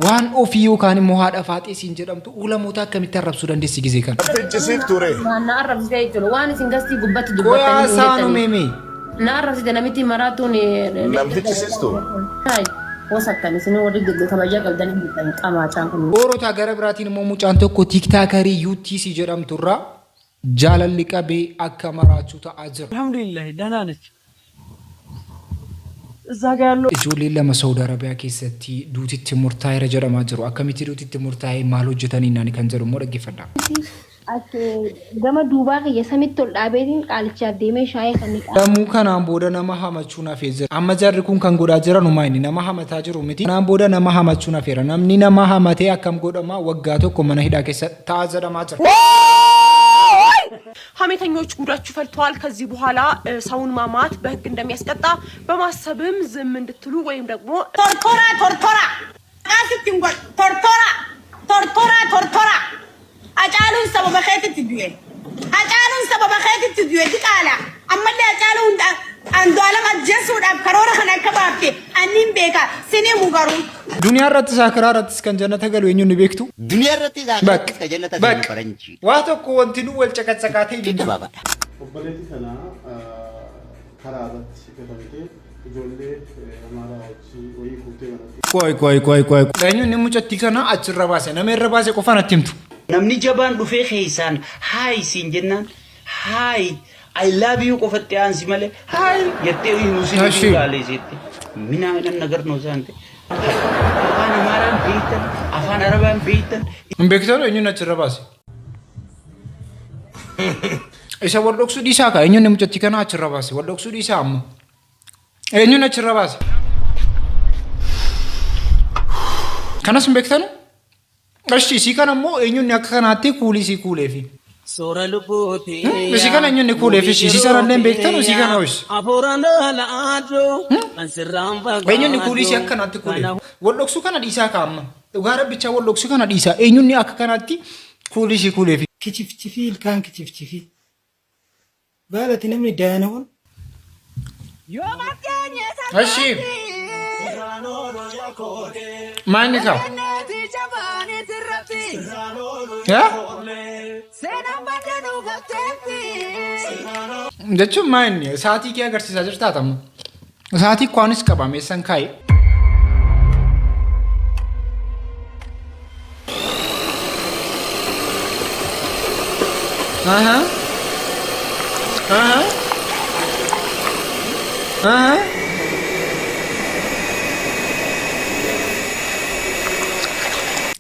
Waan ofii yookaan immoo haadha faaxee siin jedhamtu ulamoota akkamitti arrabsuu dandeessi gizee kana? Ficcisiiftu ree. Waan na arrabsite jechuudha. Waan isin gastii gubbatti Qoyaa dubbattanii hin saanu jettanii. meemee. Na arrabsite namitti maraatuun. Nam ficcisiistu? Wasakkan isin warri kabajaa qabdan hin jettan qamaachaan kun. Oorotaa gara biraatiin immoo mucaan tokko tiiktaakarii UTC jedhamturraa jaalalli qabee akka maraachuu ta'aa jira. አልሐምዱሊላህ ደህና ነች። እዛ ጋ ያለው Ijoolleen lama Saudi Arabiyaa keessatti duutitti murtaa'eera jedhamaa jiru. Akkamitti duutitti murtaa'ee maal hojjetanii naani kan jedhu immoo dhaggeeffadha. As gama duubaa kiyya samitti ol dhaabeetiin qaalichaaf deemee shaayii kan ni Lammuu kanaan booda nama hamachuun hafee jira. Amma jarri kun kan godhaa jiran homaa inni nama hamataa jiru miti. Kanaan booda nama hamachuun hafeera. Namni nama hamatee akkam godhama waggaa tokko mana hidhaa keessa taa'aa jedhamaa jira. ሀሜተኞች ጉዳችሁ ፈልተዋል። ከዚህ በኋላ ሰውን ማማት በሕግ እንደሚያስቀጣ በማሰብም ዝም እንድትሉ ወይም ደግሞ Tortora, tortora. Maqaa sitti hin godhu. Tortora, tortora, tortora. Hacaaluun sababa keetitti du'e. Hacaaluun sababa keetitti du'e diqaala. Ammallee Hacaaluu hunda Andu'aalam ajjeesuudhaaf karoora kana akka baafte ani hin beeka. Sinii mugaruu. Duniyaa irrattis akiraa irrattis kan jannata galu eenyuun ni beektu? Duniyaa irratti Bakka. ka jannata Bakka. galu faranjii. Waa tokko wanti nu wal caqacaqaatee hin jiru. Gabaabaadha. Obboleettii kana karaa irratti gatamtee ijoollee Amaaraa wajjin wayii fuutee manatti Qoy qoy qoy qoy. Eenyuun inni mucattii kana achirra baase nama irra baase qofa natti himtu. Namni jabaan dhufee keessaan hi siin jennaan hi I love you qofatti aansi malee hi jettee himuu si Ashi. gaaleessitti. Minaa nagar noo isaan ta'e. Afaan Amaaraan beektan, afaan Arabaan beektan. Hin beektan eenyuun achirra baase? Isa wal dhoksuu dhiisaa kaa eenyuun mucattii kana achirra baase wal dhoksuu dhiisaa amma. Eenyuun achirra baase? Kanas hin beektanu? Ashi isii kana immoo eenyuun akka kanaatti kuulii isii kuuleefi? Soora lubbuuti. Isii kana eenyuun kuuleefi? Isii sanallee hin beektanu isii kana ho'is. Afuuraan dhalaadhu. Kan sirraan fagaadhu. Eenyuun kuulii isii akka kanaatti kuuleefi? Wal dhoksuu kana dhiisaa kaa amma. Dhugaa rabbichaa wal dhoksuu kana dhiisaa. Eenyuun akka kanaatti kuulii isii kuuleefi? Kichifchifii ilkaan kichifchifii. Baalati namni daana'uun. Ashi. Maanni kaa? Yaa? Jechuun maanni sa'aatii kee agarsiisaa jirtaa tamma. Sa'aatii kwaanis qaba meeshaan kaa'e. Aha. Aha. Aha.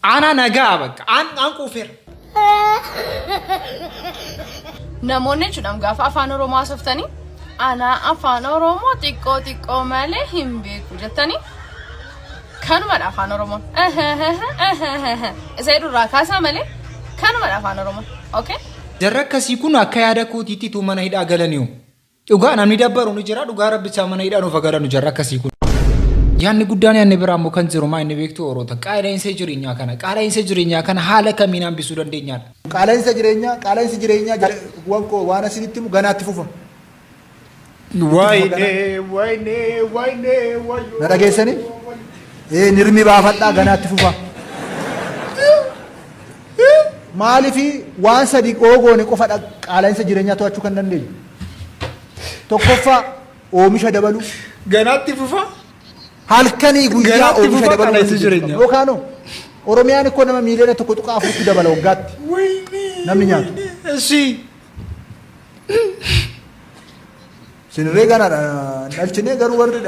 Ana nagaa bakka an an quufeera. Namoonni jechuudha gaafa afaan Oromoo haasoftanii ana afaan Oromoo xiqqoo xiqqoo malee hin beeku jettanii kanumadha afaan Oromoon. Isa jedhurraa kaasaa malee kanumadha afaan Oromoon. Okay? Jarri akkasii kun akka yaada kootiitti utuu mana hidhaa galaniiru. Dhugaa namni dabbaru ni jira dhugaa rabbichaa mana hidhaa nuuf galanu jarri akkasii kun. Yaanni guddaan yaanni biraa immoo kan jiru maa inni beektu oroota qaala'insa jireenyaa kana qaala'insa jireenyaa kana haala kamiin hambisuu dandeenyaadha. Qaala'insa jireenyaa qaala'insi jireenyaa waan koo waan asinitti himu ganaatti fufa. Wayne wayne wayne wayyoo. Na dhageessanii? Ee nirmi baafadhaa ganaatti fufa. Maaliifi waan sadi oogoone qofadha qaala'insa jireenyaa to'achuu kan dandeenyu. Tokkoffaa oomisha dabaluu. Ganaatti fufa. Halkanii guyyaa Ganaatti oomisha fufa dabaluu qaala'insi irratti jireenyaa. Yookaan Oromiyaan ikkoo nama miiliyoona 1.4tti dabala waggaatti. Namni nyaatu. Eshi. Sinirree ganaadha dhalchinee garuu warri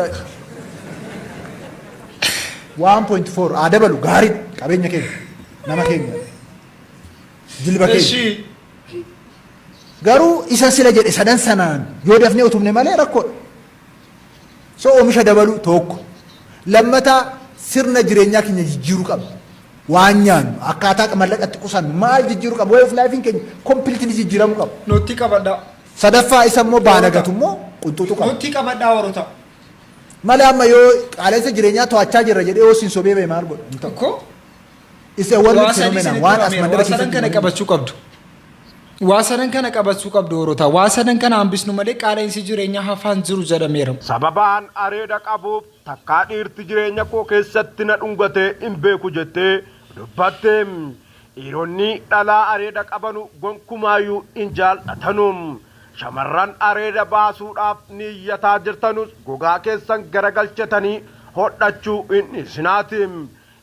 1.4 haa dabalu gaariidha qabeenya keenya nama keenya jilba keenya. Eshi. Garuu isa sila jedhe sadan sanaan yoo dafnee utubne malee rakkoodha. So oomisha dabaluu tokko. Lammataa sirna jireenyaa keenya jijjiiruu qabna. Waan nyaannu akkaataa mallaqatti qusannu maal jijjiiruu qabna. Way of life keenya completely jijjiiramuu qaba. Nutti qabadhaa. Sadaffaa isa immoo baanagatu immoo qunxuuxuu qaba. Nutti qabadhaa warroota. Malee amma yoo qaala'insa jireenyaa to'achaa jirra jedhee yoo siin sobee ba'e maal godha? Hin ta'u. Ko? Isa warri Waa sadii phenomenon isinitti waan as himameera. mandara Waa sadan keessatti kana qabachuu qabdu. Waa sadan kana qabachuu qabdu Orotaa. Waa sadan kana hambisnu malee qaala'insi jireenyaa hafaan jiru jedhameera. Sababaan areeda qabuuf takkaa dhiirti jireenya koo keessatti na dhungatee hin beeku jettee dubbatte. Dhiironni dhalaa areeda qabanu gonkumaayyuu hin jaallatanu. Shamarran areeda baasuudhaaf niiyyataa jirtanus gogaa keessan garagalchatanii hodhachuu hin dhiisinaati.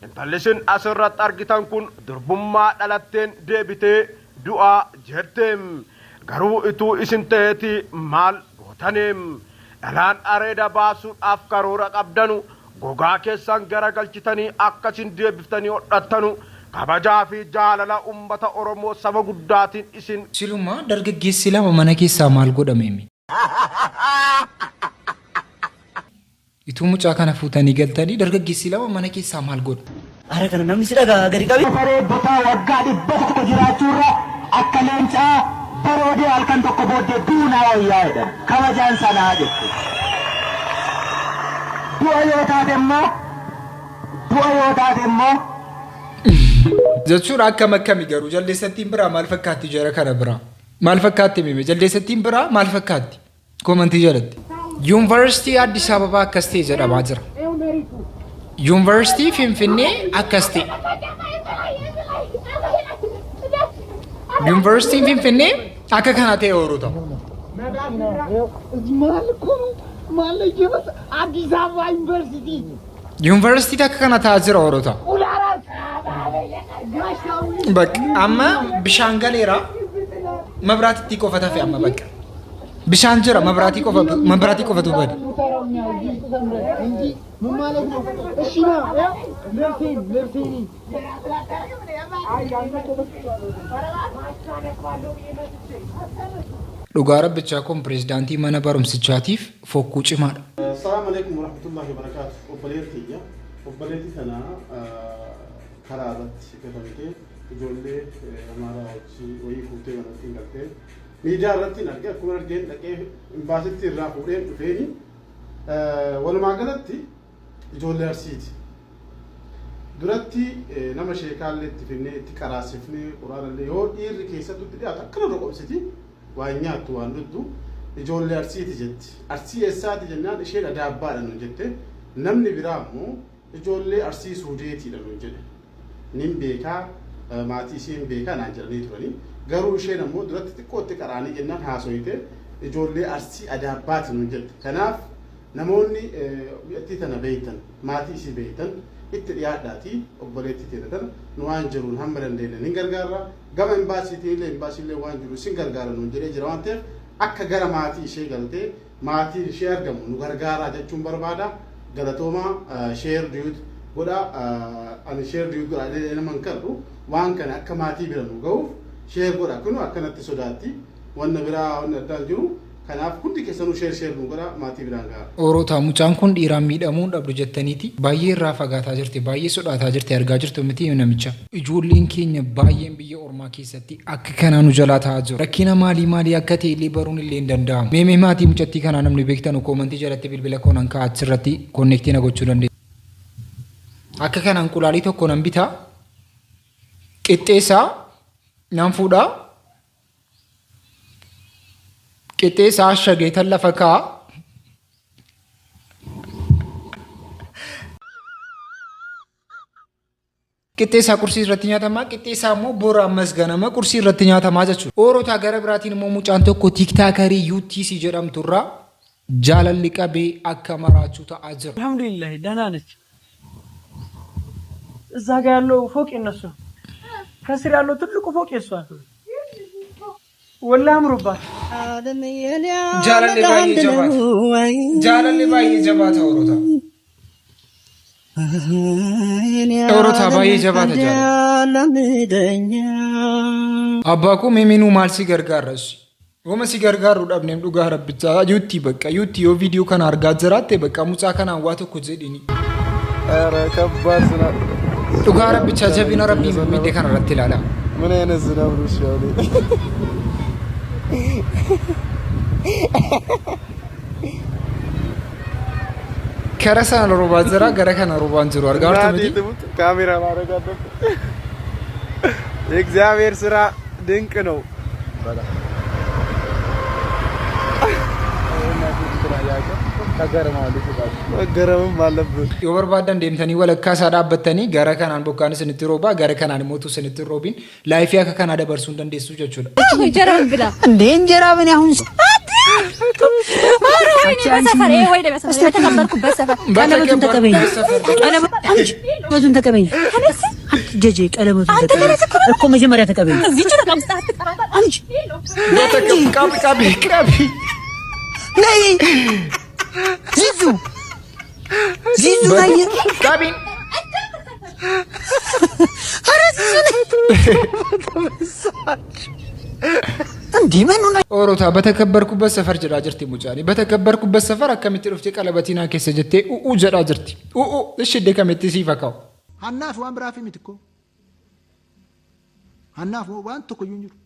Intalli isin asirratti argitan kun durbummaa dhalatteen deebitee du'aa jette. Garuu ituu isin ta'eeti maal gootani? Dhalaan areeda baasuudhaaf karoora qabdanu gogaa keessan garagalchitanii akkasin deebiftanii hodhattanu kabajaa fi jaalala ummata Oromoo saba guddaatiin isin Silumaa dargaggeessi lama mana keessaa maal godhameemi? Ituu mucaa kana fuutanii galtanii dargaggeessi lama mana keessaa maal godha? Ara kana namni si dhagaa gadi qabi. Saree botaa waggaa 100 jiraachuurra akka leencaa baroodee halkan tokko booddee du'uu naa wayyaa jedhan. Kabajaan sanaa jechuudha. Du'a yoo taate immoo du'a yoo taate immoo Jechuun akkam akkami garuu jaldeessattiin biraa maal fakkaatti jara kana biraa? Maal fakkaatti mime jaldeessattiin biraa maal fakkaatti? Koomantii jalatti. Yuunivarsiitii Addis Ababaa akkas ta'e jedhamaa jira. Yuunivarsiitii Finfinnee akkas ta'e. Yuunivarsiitiin Finfinnee akka kana ta'e yeroo ta'u. Yuunivarsiitiin akka kana ta'aa jira yeroo ta'u. Bakka amma bishaan galeera mabraatitti qofa tafe amma bakka. Bishaan jira mabraatii qofa mabraatii qofatu bade. Dhugaa rabbichaa kun pirezidaantii mana barumsichaatiif fokkuu cimaadha. Salaam alaikum warahmatullahi wabarakatuh. Obboleetti tiyya. Obboleetti tana karaa irratti gatamtee ijoollee Amaaraa wajji wayii fuutee manatti hin galtee. Miidiyaa irratti hin arge akkuma argeen dhaqee imbaasitti irraa fuudheen dhufeeni. Walumaa galatti ijoollee Arsiiti. Duratti nama sheekaallee itti finnee itti qaraasifnee quraanallee yoo dhiirri keessattuu itti dhiyaatu akkana roqomsiti waan nyaattu waan dhugdu ijoollee Arsiiti jetti. Arsii eessaati jennaan isheen Adaabbaadha nuun jette. Namni biraa immoo ijoollee Arsii Suudeetiidha nuun jedhe. Nin beekaa maatii ishee hin beekaa naan jedhanii turanii. Garuu isheen ammoo duratti xiqqoo itti qaraanii jennaan haasoyte ijoollee Arsii Adaabbaati nuun jette. Kanaaf namoonni mi'attii tana beeytan maatii isii beeytan itti dhiyaadhaatii obboleettii teena tana nu waan jiruun hamma dandeenye nin gargaarra. Gama imbaasiitiin illee imbaasiin illee waan jiru isin gargaara nuun jedhee jira waan ta'eef akka gara maatii ishee galtee maatiin ishee argamu nu gargaaraa jechuun barbaada. Galatoomaa share duet godha ani share duet godha illee nama hin kadhu waan kana akka maatii bira nu ga'uuf share godha kunu akkanatti sodaatti wanna biraa wanni addaa hin jiru kanaaf hundi keessanuu share share nu godha maatii biraan ga'a. Oorotaa mucaan kun dhiiraan miidhamuu hin dhabdu jettaniiti baay'ee irraa fagaataa jirti baay'ee sodaataa jirti argaa jirtu miti namicha. Ijoolleen keenya baay'een biyya ormaa keessatti akka kanaa nu jalaa ta'aa jiru. Rakkina maalii maalii akka ta'e illee baruun illee hin danda'amu. Mee mee maatii mucattii kanaa namni beektanu koomantii jalatti bilbila koo nan kaa'a achirratti konneektii na gochuu dandeessu. Akka kana inqulaalii tokko nan bitaa qixxee isaa nan fuudhaa qixxee isaa ashageetan lafa kaa'a. Qixxee isaa qursii irratti nyaatamaa, qixxee isaa immoo bor ammas ganama qursii irratti nyaatamaa jechuudha. Oorotaa gara biraatiin immoo mucaan tokko tiiktaakarii UTC jedhamtu irraa jaalalli qabee akka maraachuu ta'aa jira. አልሐምዱሊላህ ደህና ነች። እዛ ጋ ያለው ፎቅ የነሱ ነው። ከስር ያለው ትልቁ ፎቅ የሷ ነው። ወላሂ አምሮባት Jaalalli baay'ee jabaata. Jaalalli baay'ee jabaata Oorotaa. Oorotaa baay'ee jabaata jaalalli. Abbaa koo mee minuu maal si gargaara ishi? Wama si gargaaru dhabneem dhugaa rabbichaa yuutti bakka yuutti yoo viidiyoo kana argaa jiraatte bakka mucaa kanaan waa tokko jedhini. ኧረ ከባድ ዝናብ Dhugaa rabbichaa jabina rabbii miidhe kana irratti ilaalaa. ምን አይነት ዝናብ ነው? እሺ አሁን Kara sana roobaa jira gara kana roobaan jiru argaa jirtu እናቴ miti. ትሙት ካሜራ ማድረግ አለብን። የእግዚአብሔር ስራ ድንቅ ነው። በጣም መገረምም አለብህ። Yoo barbaadan deemtanii walakkaa isaa dhaabbattanii gara kanaan bokkaan isinitti roobaa gara kanaan immoo utuu isinitti hin roobiin life akka kanaa dabarsuu hin dandeessu jechuudha. እንዴ እንጀራ ምን አሁን በተከበርኩበት ሰፈር ቀለበቱን ተቀበይኝ። ቀለበቱን ተቀበይኝ። አንቺ ጀጄ ቀለበቱን ተቀበይኝ እኮ መጀመሪያ ተቀበይኝ። አንቺ qabi qabi ነይ ዚዙ ዚዙ ነይ qabiin ኧረ ዚዙ ነይ እንዴ ምን ሆነ? Oorota በተከበርኩበት ሰፈር jedhaa jirti mucaan. በተከበርኩበት ሰፈር akkamitti dhuftee qalabatii naa keessa jettee u'uu jedhaa jirti. U'uu ishee iddoo kamitti siif akaa'u. Hannaaf waan biraaf miti ko. Hannaaf waan tokko iyyuu hin jiru.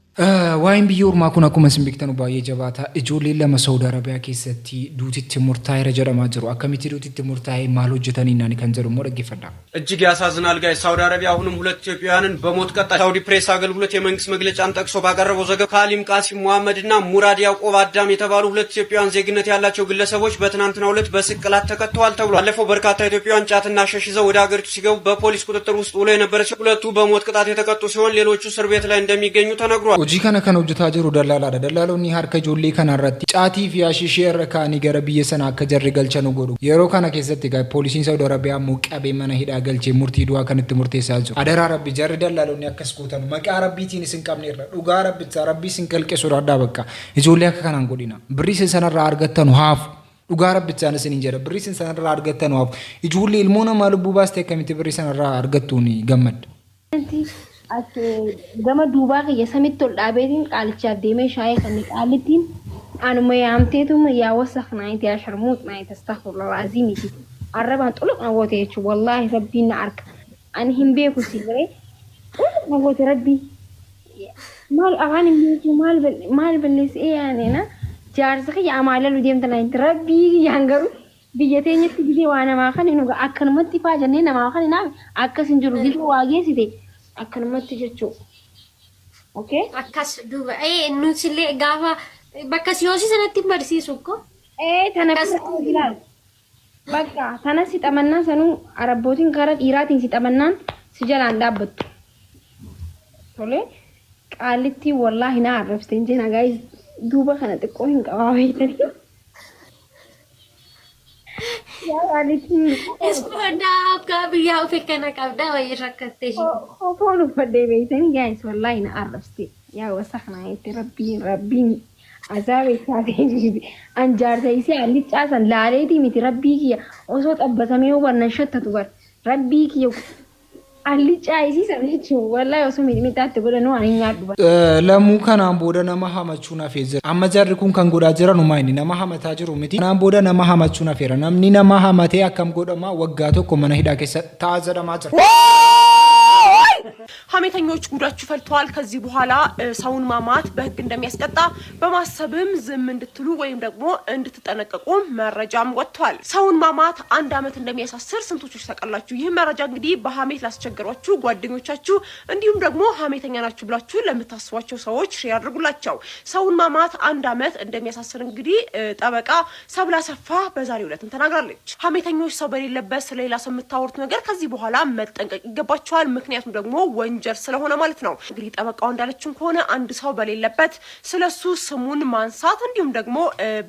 Waa'een biyya ormaa kun akkuma isin beektanu baay'ee jabaata. Ijoolleen lama Saudi Arabiyaa keessatti duutitti murtaa'eera jedhamaa jiru. Akkamitti duutitti murtaa'e maal hojjetanii naani kan jedhu immoo dhaggeeffadha. እጅግ ያሳዝናል guys። ሳውዲ አረቢያ አሁንም ሁለት ኢትዮጵያውያንን በሞት ቀጣች። ሳውዲ ፕሬስ አገልግሎት የመንግስት መግለጫን ጠቅሶ ባቀረበው ዘገባ ካሊም ቃሲም ሙሐመድ እና ሙራድ ያዕቆብ አዳም የተባሉ ሁለት ኢትዮጵያውያን ዜግነት ያላቸው ግለሰቦች በትናንትናው ዕለት በስቅላት ተቀጥተዋል ተብሏል። ባለፈው በርካታ ኢትዮጵያውያን ጫትና ሐሺሽ ይዘው ወደ ሀገሪቱ ሲገቡ በፖሊስ ቁጥጥር ውስጥ ውሎ የነበረ ሲሆን ሁለቱ በሞት ቅጣት የተቀጡ ሲሆን ሌሎቹ እስር ቤት ላይ እንደሚገኙ ተነግሯል። Hojii kana kan hojjetaa jiru dallaalaadha. Dallaalonni harka ijoollee kana irratti caatii fi hashishee irra kaa'anii gara biyya sanaa akka jarri galchanu godhu. Yeroo kana keessatti egaa poolisiin Saudi Arabiyaa immoo qabee mana hidhaa galchee murtii du'aa kan itti murteessaa jiru. Adaraa Rabbi jarri dallaalonni akkas gootan maqaa Rabbiitiin isin qabneerra dhugaa Rabbichaa Rabbii isin qalqe sodaadhaa bakka ijoollee akka kanaan godhina. Birrii isin sanarraa argattanu haafu. Dhugaa Rabbichaan isiniin jedha birrii isin sanarraa argattanu haafu. Ijoollee ilmoo namaa lubbuu baastee akkamitti birrii sanarraa argattuun gammadda. As gama duubaa kiyya samitti ol dhaabeetiin qaalichaaf deemee shaayii kan qaalittiin anuma yaamteetuma yaa wasaq naayiti yaa sharmuut naayiti astaghfirullah alazim arrabaan xuluq na goote jechuudha wallaahi rabbiin na arka ani hin beeku si garee xuluq na goote rabbii maal afaan hin beeku maal maal balleessee yaane na jaarsa kiyya amaalalu deemta naayiti rabbii kiyyaan garuu biyya teenyatti gisee waa namaa kan hin akkanumatti faa jennee namaa kan hin akkas hin jiru gisee waa geessite akkanumatti jechuudha. Okay? Akkas duuba nuti illee gaafa bakka siyoosii sanatti hin barsiisu ko. Ee tana bira bakka tana si xamannaa sanuu arabbootiin gara dhiiraatiin si xamannaan si jalaan dhaabbattu. Tole qaalitti wallaahi na arrabsite hin jena guys duuba kana xiqqoo hin qabaa beektanii. Yaa qaalittiin. Ispoondaa akka biyyaa ofii kana qabdaa wayii rakkattee ishee. Kofoon uffadhee beektanii guys wallaahi na arrabsite. Yaa wasaqnaa jette rabbiin rabbiin azaaba isaa ta'e an jaarsa isii allichaa san laaleetii miti rabbii kiyya osoo xabbatamee hubannan shattatu bar rabbii kiyya allichaa isii san jechuun wallaahi osoo mixmixaatti godhanuu ani hin nyaadhu bar. Lamuu kanaan booda nama hamachuun hafee jira. Amma jarri kun kan godhaa jiran homaa inni nama hamataa jiru miti. Kanaan booda nama hamachuun hafeera. Namni nama hamatee akkam godhama waggaa tokko mana hidhaa keessa taa'aa jedhamaa jira. ሀሜተኞች ጉዳችሁ ፈልቷል። ከዚህ በኋላ ሰውን ማማት በሕግ እንደሚያስቀጣ በማሰብም ዝም እንድትሉ ወይም ደግሞ እንድትጠነቀቁ መረጃም ወጥቷል። ሰውን ማማት አንድ ዓመት እንደሚያሳስር ስንቶቻችሁ ታውቃላችሁ? ይህ መረጃ እንግዲህ በሀሜት ላስቸገሯችሁ ጓደኞቻችሁ፣ እንዲሁም ደግሞ ሀሜተኛ ናችሁ ብላችሁ ለምታስቧቸው ሰዎች share አድርጉላቸው። ሰውን ማማት አንድ ዓመት እንደሚያሳስር እንግዲህ ጠበቃ ሰብለ አሰፋ በዛሬው ዕለትም ተናግራለች። ሀሜተኞች ሰው በሌለበት ስለሌላ ሰው የምታወሩት ነገር ከዚህ በኋላ መጠንቀቅ ይገባችኋል። ምክንያቱም ደግሞ ወንጀል ስለሆነ ማለት ነው። እንግዲህ ጠበቃው እንዳለችን ከሆነ አንድ ሰው በሌለበት ስለሱ ስሙን ማንሳት እንዲሁም ደግሞ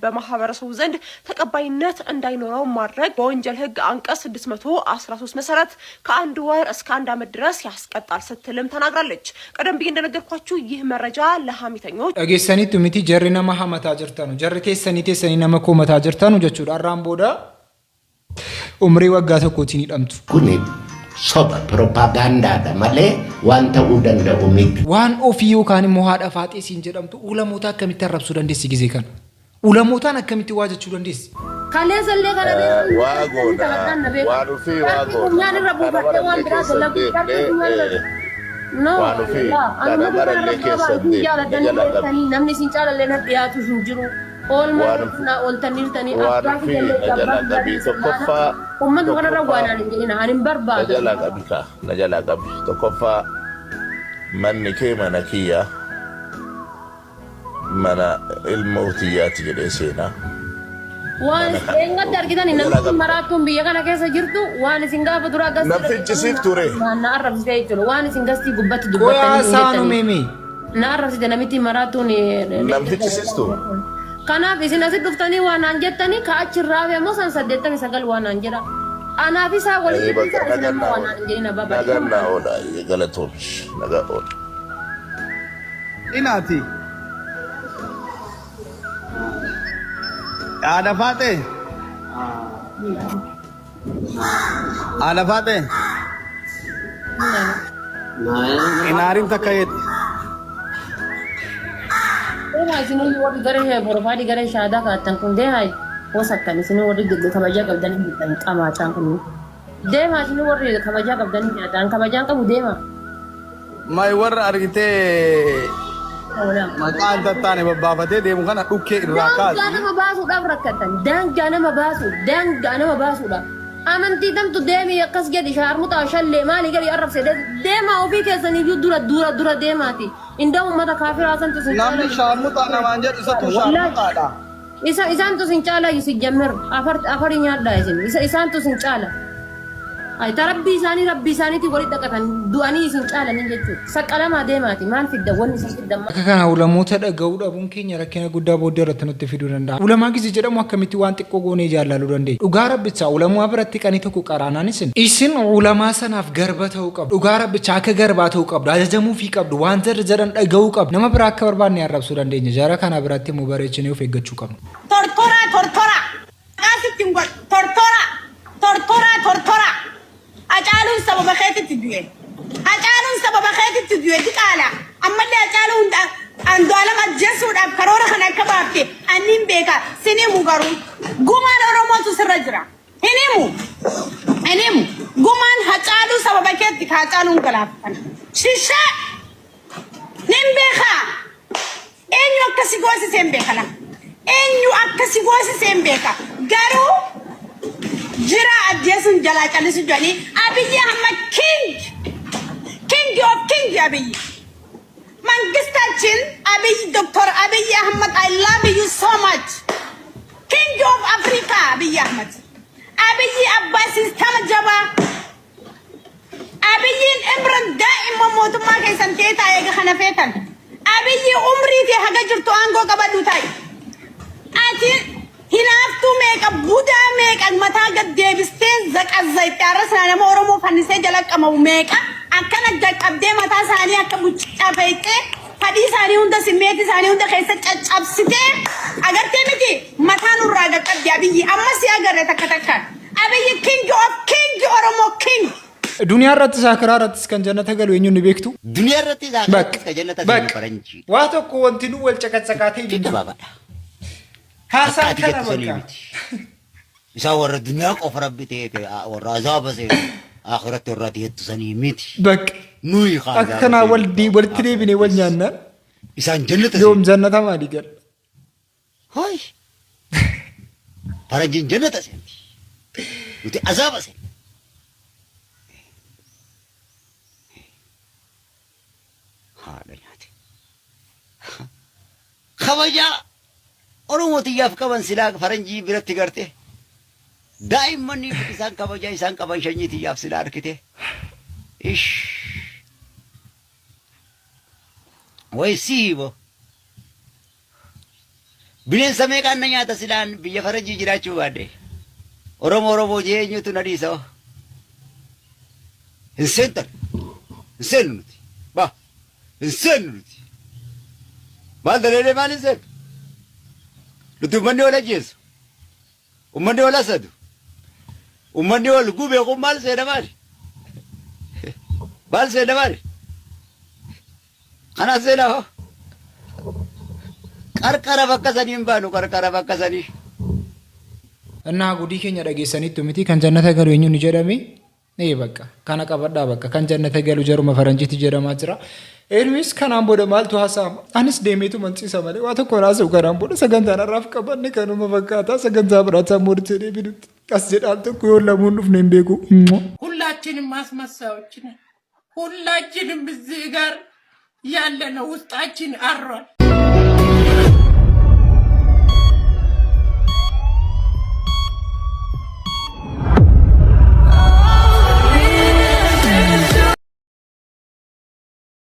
በማህበረሰቡ ዘንድ ተቀባይነት እንዳይኖረው ማድረግ በወንጀል ሕግ አንቀጽ 613 መሰረት ከአንድ ወር እስከ አንድ ዓመት ድረስ ያስቀጣል ስትልም ተናግራለች። ቀደም ብዬ እንደነገርኳችሁ ይህ መረጃ ለሀሜተኞች Dhageessaniitu miti jarri nama hamataa jirtanu jarri teessanii teessanii nama komataa jirtanu jechuudha. Har'aan booda umrii waggaa tokkootiin hidhamtu. Kuni soba propagaandaadha malee waan ta'uu danda'u miti. Waan ofii yookaan immoo haadha faaxee siin jedhamtu ulamoota akkamitti arrabsuu dandeessi gisee kana? Ulamootaan akkamitti waa jechuu dandeessi? Kaleessallee kana beeku. Waa goona waan ofii waa goona Funyaan irra kana buufattee waan barallee biraa keessa dalagu. deemnee No, waan ofii kana barallee keessa deemnee jala qabi. Namni isin caalallee na dhiyaatu hin jiru. Oolmaa Waan na ooltaniirtanii waan ofii na jala qabi tokkoffaa Uummatni kanarra waan ani hin jedhina ani hin na barbaadu. jala qabi kaa na jala qabi tokkoffaa manni kee mana kiyya. Mana ilmoo tiyyaati jedhee seenaa. Waan eenyatti argitan namni maraattuun biyya kana keessa jirtu waan isin gaafa duraa gastii Na ficcisiif ture. Waan na arrabsite jechuudha. Waan isin gastii gubbatti Qoyaa dubbattanii hin saanu jettanii. meemee. Na arrabsite namitti maraattuun. Nam ficcisiistu. Kanaaf isin asitti dhuftanii waan naan jettanii ka achirraa hafe ammoo san 89 waan naan jedha. Anaaf isaa walitti Ee bakka dhiisaa isin nagaan ammoo naa waan oola. naan hin jedhin abbaa Nagaan baay'ee. naa oola. Galatoomi. Nagaa oola. Inaati. Haadha Faaxee. Haadha Faaxee. Inaarin takka jedhe. Deemaa isin hundi warri gara borofaadii gara shaadaa kaattan kun deemaa wasakkan isin warri kabajaa qabdanii jirtan qamaachaan kun. Deemaa isin warri kabajaa qabdanii jirtan kabajaan qabu deemaa. May warra argitee maqaa hin tattaane babbaafatee deemu kana dhukkee irraa Daangaa kaasi. nama baasuudhaaf rakkatan. Daangaa nama baasu. Daangaa nama baasuudhaaf. Amantii tamtu deemii akkas jedhi shaarmuxaa shallee maali jedhi arrabse deemaa ofii keessaniyyuu dura dura dura deemaati. Inda uummata kaafiraa santu sin Namni shaarmuxaa namaan jedhu isatu shaarmuxaadha. Isa isaantu sin caala isin jammir afar afari nyaadhaa isin isa isaantu sin caala. Ay ta rabbii isaanii rabbii isaaniitiin walitti dhaqatan du'anii isin caalanii jechuudha. Saqqalamaa deemaati maal fidda wanni isin fidda Akka kana ulamoota dhaga'uu dhabuun keenya rakkina guddaa booddee irratti nutti fiduu danda'a. Ulamaa gizi jedhamu akkamitti waan xiqqoo goonee jaallaluu dandeenya? Dhugaa rabbichaa ulamaa biratti qanii tokko qaraanaan isin. Isin ulamaa sanaaf garba ta'uu qabdu. Dhugaa rabbichaa akka garbaa ta'uu qabdu. Ajajamuufii qabdu. Waan jarri jedhan dhaga'uu qabdu. Nama biraa akka barbaanne arrabsuu dandeenya. Jara kana biratti immoo bareechinee of eeggachuu qabna. Tortoraa tortoraa. Maqaa sitti hin godhu. Tortoraa tortoraa tortoraa. Hacaaluun sababa keetitti du'e. Hacaaluun sababa keetitti du'e diqaala. Ammallee Hacaaluu hunda Andu'aalam ajjeesuudhaaf karoora kana akka baafte ani hin beeka. Sin himu garuu. Gumaan Oromootu sirra jira. Hin himu. Hin himu. Gumaan Hacaaluu sababa keetti ka Hacaaluun galaafatan. Shishaa! Nin beeka. Eenyu akka si goosise hin beeka laa. Eenyu akka si goosise hin beeka. Garuu jira ajjeesuun jalaa callisu jedhanii Abiyyi Ahmad king king of king Abiyyi. Mangistaachin Abiy Dr. Abiy Ahmad I love you so much. King of Africa Abiy Ahmad. Abiy abbaa siistama jabaa. Abiyyiin Imran daa'imman mootummaa keessan ta'ee taa'ee eega kana feetan. Abiyyi umrii tee haga jirtu aangoo qabadhu taa'i. Ati hinaaftuu meeqa budaa meeqa mataa gad deebistee zaqazzayte arra sana nama Oromoo fannisee jala qamawu meeqa akkana gad qabdee mataa isaanii akka buccaa feeyxee fadhii isaanii hunda simmeetii isaanii hunda keessa caccabsitee agartee miti mataa nurraa gad qabdi Abiyyi amma si agarre takka takkaan. Abiyyi king of king Oromo king. Duniyaa irrattis akiraa irrattis kan jannata galu eenyuun ni beektu? Duniyaa irrattis akirattis kan jannata seenu faranjii. Waa tokko wanti nu wal caqacaqaa ta'e hin jiru. Gabaabaadha. Haasaan Akka ati kana jettu sanii bakka. miti. Isaan warra duniyaa qofa rabbi ta'e warra azaaba seenu akiratti warra ati jettu sanii miti. Bakka. Nuyi kaa Akka azaaba kanaa seenu. wal walitti deebinee wal nyaannaan. Isaan jannata Yoom jannata maalii gala? Hoy! Faranjiin jannata seenti. Nuti azaaba seenti. Haadha nyaate. Kabajaa Oromoo tiyyaaf qaban silaa faranjii biratti garte. Daa'imman isaan kabajaa isaan qaban shanyii tiyyaaf silaa argite. Ish. Way siibo. Bineensa meeqaan na nyaata silaan biyya faranjii jiraachuu baadhe. Oromoo Oromoo jee eenyutu na dhiisa hoo? Hin seentan. Hin seennu nuti. Ba. Hin seennu nuti. Maal daleelee maal hin seennu? Nuti uummanni wal ajjeesu. Uummanni wal hasadu. Uummanni wal gube kun maal seena maali? Maal seena maali? Kana seena hoo? Qarqara bakka sanii hin baanu qarqara bakka sanii. Innaa gudii keenya dhageessaniittu miti kan jannata galu eenyuun ni jedhame? Ee bakka kana qabadhaa bakka kan jannata galu jaruma faranjiitti jedhamaa jira. Anyways kanaan booda maaltu haasa'ama? Anis deemeetu manciisa malee waa tokko hin haasa'u kanaan booda sagantaan har'aaf qabanne kanuma fakkaata sagantaa biraataa mooritti deebinutti. As jedhaan tokko yoo lamuun dhufne hin beeku. ሁላችንም አስመሳዮች ነን። ሁላችንም እዚህ ጋር ያለነው ውስጣችን አሯል።